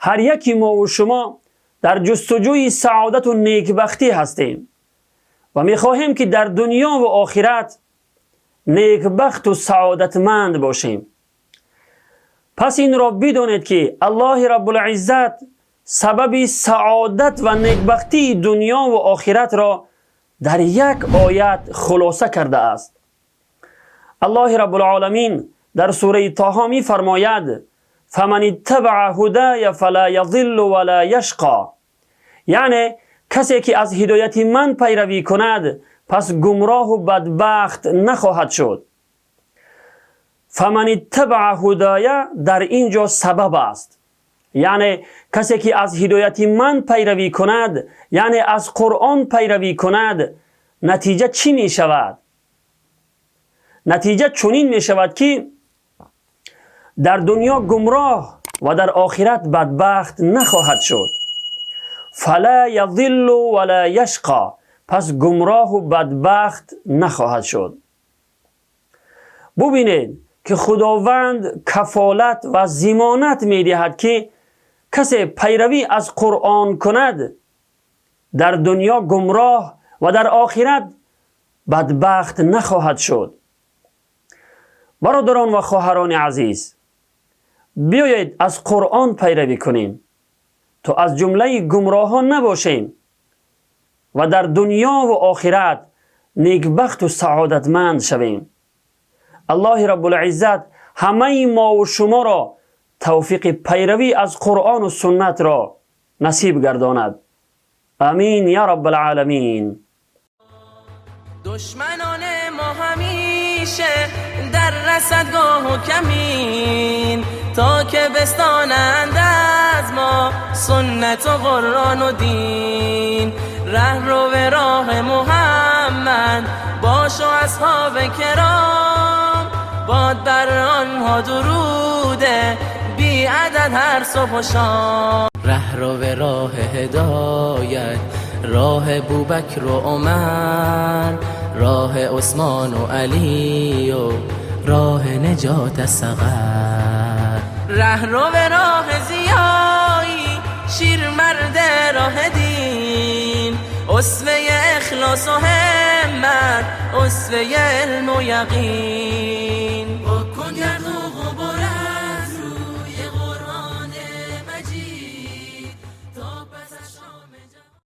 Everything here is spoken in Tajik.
Ҳар яки мо ва шумо дар ҷустуҷӯи саодат ва некбахтӣ ҳастем ва мехоҳем, ки дар дунё ва охират некбахт ва саодатманд бошем. Пас инро бидонед, ки Аллоҳи Раббулъиззат сабаби саодат ва некбахтии дунё ва охиратро дар як оят хулоса кардааст. Аллоҳи Раббулъоламин дар сураи Тоҳо мефармояд: «فمن اتبع هدای فلا یضل ولا یشقی». Яъне касе ки аз ҳидояти ман пайравӣ кунад, пас гумроҳу бадбахт нахоҳад шуд. «فمن اتبع هدای» дар ин ҷо сабаб аст, яъне касе ки аз ҳидояти ман пайравӣ кунад, яъне аз Қуръон пайравӣ кунад, натиҷа чӣ мешавад? Натиҷа чунин мешавад, ки дар дунё гумроҳ ва дар охират бадбахт нахоҳад шуд. «فلا یضل ولا یشقی». Пас гумроҳу бадбахт нахоҳад шуд. Бубинед, ки Худованд кафолат ва зимонат медиҳад, ки касе пайравӣ аз Қуръон кунад, дар дунё гумроҳ ва дар охират бадбахт нахоҳад шуд. Бародарон ва хоҳарони азиз, биёед, аз Қуръон пайравӣ кунем, то аз ҷумлаи гумроҳон набошем ва дар дунё ва охират некбахту саодатманд шавем. Аллоҳи Раббулъиззат ҳамаи мову шуморо тавфиқи пайравӣ аз Қуръону суннатро насиб гардонад. Амин я Раббалъоламин. دشمنان ما همیشه در رصدگاه و کمین، تا که بستانند از ما سنت و قرآن و دین. ره رو به راه محمد باش و اصحاب کرام، باد بر آنها درود بی عدد هر صبح و شام. ره رو به راه هدایت، راه بوبکر و عمر، راه عثمان و علی و راه نجات از سقر. ره رو به راه ضیایی، شیر مرد راه دین، اسوه اخلاص و همت، اسوه علم و یقین.